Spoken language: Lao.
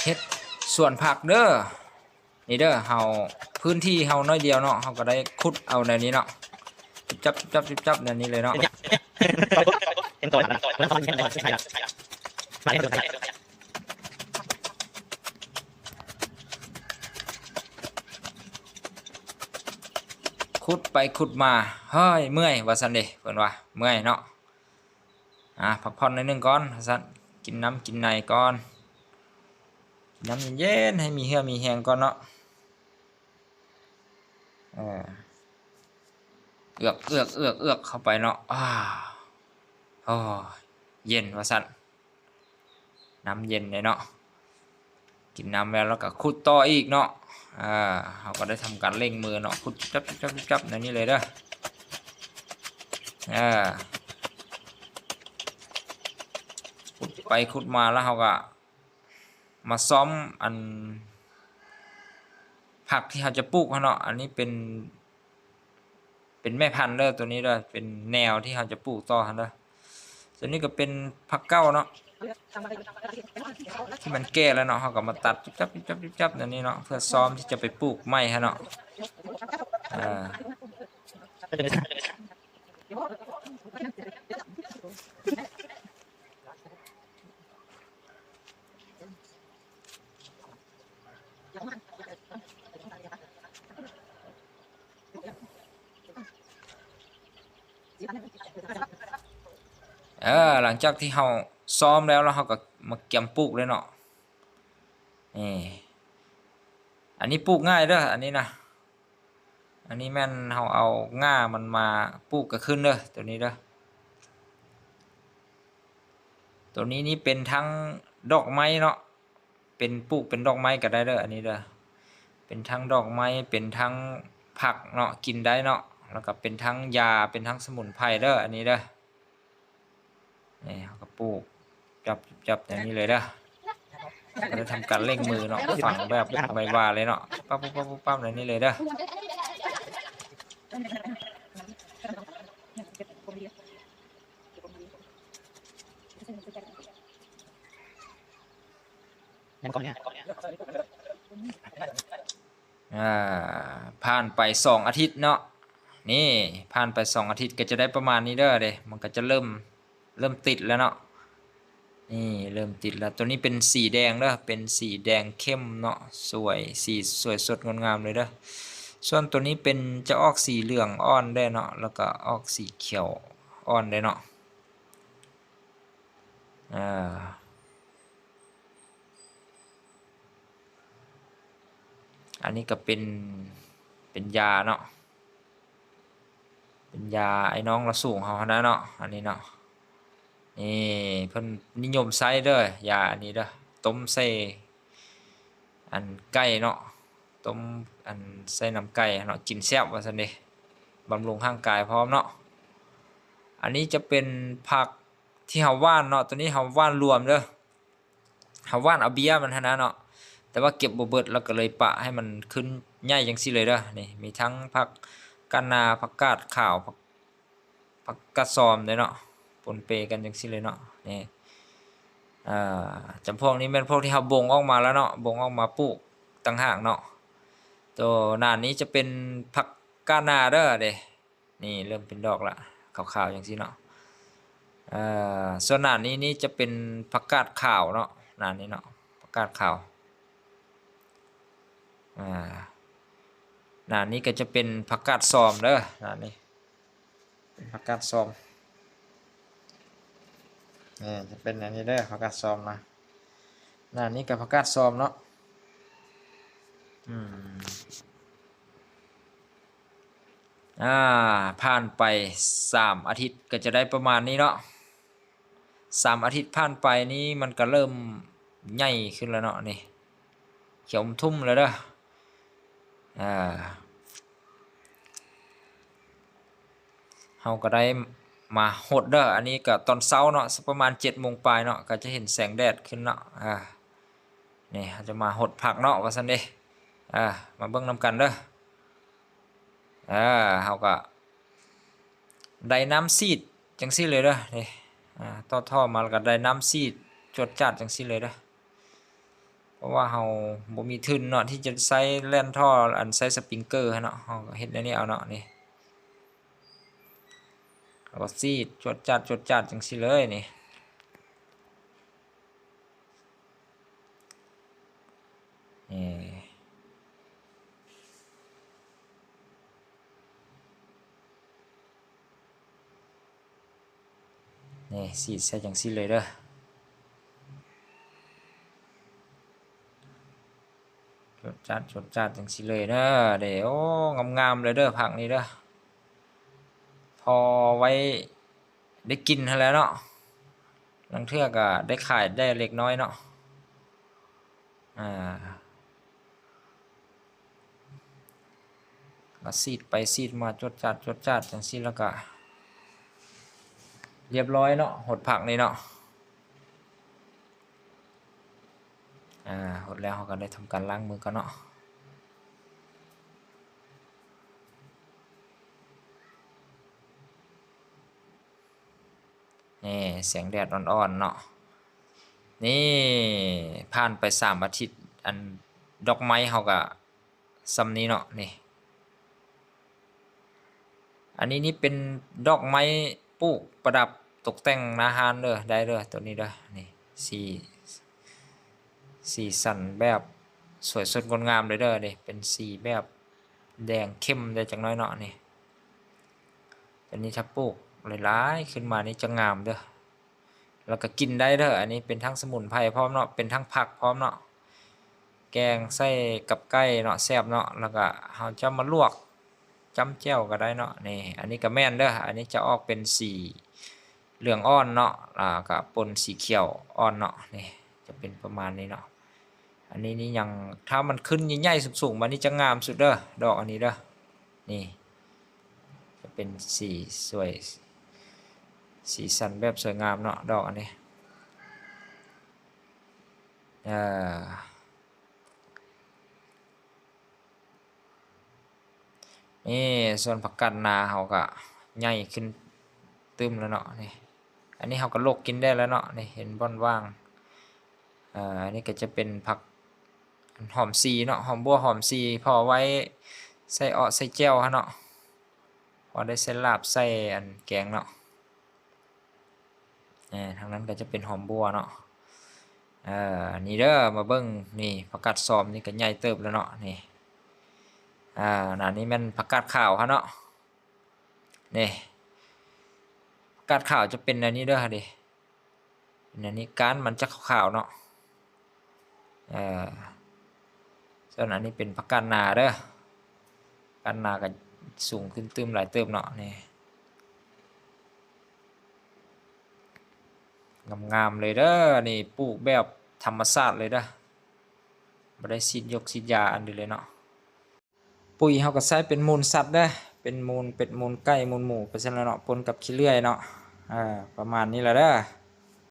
ເຮັດສວນຜັກເດີ. ນີ້ເດີ ເຮົາ ພື້ນທີ່ເຮົາໜ້ອຍດຽວເນາະ ເຮົາກໍໄດ້ຂຸດເອົາແນວນີ້ເນາະ ຈຸບຈັບ ຈຸບຈັບ ຈຸບຈັບ ແນວນີ້ເລີຍເນາະ. ຂຸດໄປຂຸດມາ ເຮີ້ຍ ເມື່ອຍ ວ່າຊັ້ນເດ ເພິ່ນວ່າເມື່ອຍເນາະ. ອາ ພັກຜ່ອນໜ້ອຍໜຶ່ງກ່ອນ ວ່າຊັ້ນ ກິນນ້ຳກິນໃນກ່ອນ ກິນນ້ຳເຢັນໆ ໃຫ້ມີເຫື່ອມີແຮງກ່ອນເນາະ. ເອີ ເອືອກ ເອືອກ ເອືອກ ເອືອກເຂົ້າໄປເນາະ. ອາ ໂອ້ ເຢັນ ວ່າຊັ້ນ ນ້ຳເຢັນເດ້ເນາະ. ກິນນ້ຳແລ້ວ ແລ້ວກໍຂຸດຕໍ່ອີກເນາະ. ເອີ ເຮົາກໍໄດ້ທຳການເລັ່ງມືເນາະ ຂຸດຈຸບຈັບ ຈຸບຈັບ ຈຸບຈັບ ແນວນີ້ເລີຍເດີ. ເອີ ຂຸດໄປຂຸດມາ ແລ້ວເຮົາກໍມາຊ້ອມອັນ ຜັກທີ່ເຮົາຈະປູກຫັ້ນເນາະ. ອັນນີ້ເປັນ ເປັນແມ່ພັນເດີ ໂຕນີ້ເດີ ເປັນແນວທີ່ເຮົາຈະປູກຕໍ່ຫັ້ນເດີ. ໂຕນີ້ກໍເປັນຜັກເກົ່າເນາະ ທີ່ມັນແກ່ແລ້ວເນາະ ເຮົາກໍມາຕັດຈຸບຈັບ ຈຸບຈັບ ຈຸບຈັບ ແນວນີ້ເນາະ ເພື່ອຊ້ອມທີ່ຈະໄປປູກໃໝ່ຫັ້ນເນາະ. ເອີ ເອີ ຫຼັງຈາກທີ່ເຮົາຊ້ອມແລ້ວ ແລ້ວເຮົາກໍມາກຽມປູກເລີຍເນາະ. ນີ້ ອັນນີ້ປູກງ່າຍເດີ ອັນນີ້ນະ. ອັນນີ້ແມ່ນເຮົາເອົາງ່າມັນມາປູກກະຄືນເດີ ໂຕນີ້ເດີ. ໂຕນີ້ນີ້ເປັນທັງດອກໄມ້ເນາະ ເປັນ ປູກເປັນດອກໄມ້ກໍໄດ້ເດີ ອັນນີ້ເດີ. ເປັນທັງດອກໄມ້ ເປັນທັງຜັກເນາະ ກິນໄດ້ເນາະ ແລ້ວກໍເປັນທັງຢາ ເປັນທັງສະໝຸນໄພເດີ ອັນນີ້ເດີ. ນີ້ເຮົາກໍປູກ ຈັບ ຈັບ ແນວນີ້ເລີຍເດີ. ເຮົາໄດ້ທຳການເລັ່ງມືເນາະ ຝັງແບບໄວວາເລີຍເນາະ ປັບ ປັບ ປັບ ປັບ ແນວນີ້ເລີຍເດີ. ອາ ຜ່ານໄປສອງອາທິດເນາະ ນີ້ ຜ່ານໄປສອງອາທິດກໍຈະໄດ້ປະມານນີ້ເດີ ເດ້ ມັນກໍຈະເລີ່ມ ເລີ່ມຕິດແລ້ວເນາະ. ນີ້ເລີ່ມຕິດແລ້ວ ໂຕນີ້ເປັນສີແດງເດີ ເປັນສີແດງເຂັ້ມເນາະ ສວຍ ສີສວຍສົດງົດງາມເລີຍເດີ. ສ່ວນໂຕນີ້ເປັນ ຈະອອກສີເຫຼືອງອ່ອນແດ່ເນາະ ແລ້ວກໍອອກສີຂຽວອ່ອນແດ່ເນາະ. ອາ ອັນນີ້ກໍເປັນ ເປັນຢາເນາະ ເປັນຢາໄອ້ນ້ອງລະສູງເຮົາຫັ້ນນະເນາະ ອັນນີ້ເນາະ. ນີ້ເພິ່ນນິຍົມໃຊ້ເດີ ຢາອັນນີ້ເດີ ຕົ້ມໃສ່ອັນໄກ່ເນາະ ຕົ້ມອັນໃສ່ນ້ຳໄກ່ເນາະ ກິນແຊບວ່າຊັ້ນເດ ບຳລຸງຮ່າງກາຍພ້ອມເນາະ. ອັນນີ້ຈະເປັນຜັກ ທີ່ເຮົາຫວ່ານເນາະ ໂຕນີ້ເຮົາຫວ່ານລວມເດີ ເຮົາຫວ່ານເອົາເບ້ຍມັນຫັ້ນນະເນາະ ແຕ່ວ່າເກັບບໍ່ເບິດ ລະກະເລີຍປະໃຫ້ມັນຂຶ້ນໃຫຍ່ຈັ່ງຊີ້ເລີຍເດີ. ນີ້ມີທັງຜັກກາດນາ ຜັກກາດຂາວ ຜັກ ຜັກກາດຊອມເດ້ເນາະ ປົນເປກັນຈັ່ງຊີ້ເລີຍເນາະ. ນີ້ ເອີ ຈຳພວກນີ້ແມ່ນພວກທີ່ເຮົາບົ່ງອອກມາແລ້ວເນາະ ບົ່ງອອກມາປູກຕ່າງຫາກເນາະ. ໂຕໜ້ານີ້ຈະເປັນຜັກກາດນາເດີ ເດ້ ນີ້ເລີ່ມເປັນດອກລະ ຂາວໆຈັ່ງຊີ້ເນາະ. ເອີ ສ່ວນໜ້ານີ້ນີ້ຈະເປັນຜັກກາດຂາວເນາະ ໜ້ານີ້ເນາະ ຜັກກາດຂາວ. ອາ ໜ້ານີ້ກໍຈະເປັນຜັກກາດຊອມເດີ ໜ້ານີ້ເປັນຜັກກາດຊອມ. ນີ້ຈະເປັນອັນນີ້ເດີ ຜັກກາດຊອມນະ ໜ້ານີ້ກໍຜັກກາດຊອມເນາະ. ອືມ ອາ ຜ່ານໄປສາມອາທິດກໍຈະໄດ້ປະມານນີ້ເນາະ. ສາມອາທິດຜ່ານໄປນີ້ມັນກໍເລີ່ມໃຫຍ່ຂຶ້ນແລ້ວເນາະ ນີ້ຂຽວທຸ່ມແລ້ວເດີ. ອາ ເຮົາກໍໄດ້ມາຫົດເດີ ອັນນີ້ກໍຕອນເຊົ້າເນາະ ສັກປະມານເຈັດໂມງປາຍເນາະ ກໍຈະເຫັນແສງແດດຂຶ້ນເນາະ. ອາ ນີ້ເຮົາຈະມາຫົດຜັກເນາະ ວ່າຊັ້ນເດ. ອາ ມາເບິ່ງນຳກັນເດີ. ເອີ ເຮົາກໍໄດ້ນ້ຳສີດຈັ່ງຊີ້ເລີຍເດີ ນີ້ ອາ ຕໍ່ທໍ່ມາແລ້ວກໍໄດ້ນ້ຳສີດຈວດຈາດຈັ່ງຊີ້ເລີຍເດີ. ພາະວ່າເຮົາບໍ່ມີທຶນເນາະ ທີ່ຈະໃຊ້ແລ່ນທໍ່ ອັນໃຊ້ສະປຣິງເກີຫັ້ນເນາະ ເຮົາກໍເຮັດແນວນີ້ເອົາເນາະ ນີ້ ເຮົາກໍສີດຈວດຈາດ ຈວດຈາດ ຈັ່ງຊີ້ເລີຍນີ້. ນີ້ ນີ້ ສີດໃສ່ຈັ່ງຊີ້ເລີຍເດີ ຈວດຈາດ ຈວດຈາດ ຈັ່ງຊີ້ເລີຍເດີ ເດ້. ໂອ້ ງາມໆ ເລີຍເດີ ຜັກນີ້ເດີ ພໍໄວ້ໄດ້ກິນຫັ້ນແຫຼະເນາະ ລາງເທື່ອກໍໄດ້ຂາຍໄດ້ເລັກນ້ອຍເນາະ. ອ່າ ກໍສີດໄປສີດມາ ຈວດຈາດ ຈວດຈາດ ຈັ່ງຊີ້ ແລ້ວກໍລຽບຮ້ອຍເນາະ ຫົດຜັກນີ້ເນາະ. ອ່າ ຫົດແລ້ວເຮົາກໍໄດ້ທຳການລ້າງມືກ່ອນເນາະ. ນີ້ ແສງແດດອ່ອນໆ ເນາະ ນີ້ ຜ່ານໄປສາມອາທິດ ອັນດອກໄມ້ເຮົາກະຊ່ຳນີ້ເນາະ ນີ້ ອັນນີ້ນີ້ເປັນດອກໄມ້ປູກປະດັບຕົກແຕ່ງໜ້າຮ້ານເດີ ໄດ້ເດີ ໂຕນີ້ເດີ ນີ້ ສີ ສີສັນແບບສວຍສົດງົດງາມເລີຍເດີ ນີ້ ເປັນສີແບບ ແດງເຂັ້ມໄດ້ຈັກໜ້ອຍເນາະ ນີ້ ອັນນີ້ຖ້າປູກຫຼາຍໆ ຂຶ້ນມານີ້ຈະງາມເດີ ແລ້ວກໍກິນໄດ້ເດີ ອັນນີ້ເປັນທັງສະໝຸນໄພພ້ອມເນາະ ເປັນທັງຜັກພ້ອມເນາະ ແກງໃສ່ກັບໄກ່ເນາະ ແຊບເນາະ ແລ້ວກໍເຮົາຈະມາລວກຈ້ຳແຈ່ວກໍໄດ້ເນາະ ນີ້ ອັນນີ້ກໍແມ່ນເດີ ອັນນີ້ຈະອອກເປັນສີ ເຫຼືອງອ່ອນເນາະ ແລ້ວກໍປົນສີຂຽວອ່ອນເນາະ ນີ້ຈະເປັນປະມານນີ້ເນາະ. ອັນນີ້ນີ້ຍັງ ຖ້າມັນຂຶ້ນໃຫຍ່ໆ ສູງໆ ມານີ້ຈະງາມສຸດເດີ ດອກອັນນີ້ເດີ ນີ້ຈະເປັນສີສວຍ ສີສັນແບບສວຍງາມເນາະ ດອກອັນນີ້ ເອີ. ນີ້ ສ່ວນຜັກກາດນາເຮົາກະໃຫຍ່ຂຶ້ນຕື່ມແລ້ວເນາະ ນີ້ ອັນນີ້ເຮົາກະລົກກິນໄດ້ແລ້ວເນາະ ນີ້ ເຫັນບ່ອນວ່າງ ເອີ ອັນນີ້ກະຈະເປັນຜັກຫອມສີເນາະ ຫອມບົ່ວ ຫອມສີ ພໍໄວ້ໃສ່ເອາະໃສ່ແຈ່ວຫັ້ນເນາະ ພໍໄດ້ໃສ່ລາບ ໃສ່ອັນແກງເນາະ. ເອີ ທາງນັ້ນກໍຈະເປັນຫອມບົ່ວເນາະ ເອີ ນີ້ເດີ ມາເບິ່ງ ນີ້ ຜັກກາດຊອມນີ້ກໍໃຫຍ່ເຕີບແລ້ວເນາະ ນີ້ ອ່າ ອັນນີ້ແມ່ນຜັກກາດຂາວຫັ້ນເນາະ ນີ້ ຜັກກາດຂາວຈະເປັນແນວນີ້ເດີ ເດ້ ເປັນແນວນີ້ ກ້ານມັນຈະຂາວໆ ເນາະ. ເອີ ສ່ວນອັນນີ້ເປັນຜັກກາດນາເດີ ຜັກກາດນາກໍສູງຂຶ້ນຕື່ມຫຼາຍເຕີບເນາະ ນີ້ ງາມໆ ເລີຍເດີ ນີ້ ປູກແບບທຳມະຊາດເລີຍເດີ ບໍ່ໄດ້ສີດຢົກສີດຢາອັນໃດເລີຍເນາະ. ປຸ໋ຍເຮົາກໍໃຊ້ເປັນມູນສັດເດີ ເປັນມູນເປັດ ມູນໄກ່ ມູນໝູ ໄປຊັ້ນລະເນາະ ປົນກັບຂີ້ເລື່ອຍເນາະ ເອີ ປະມານນີ້ລະເດີ.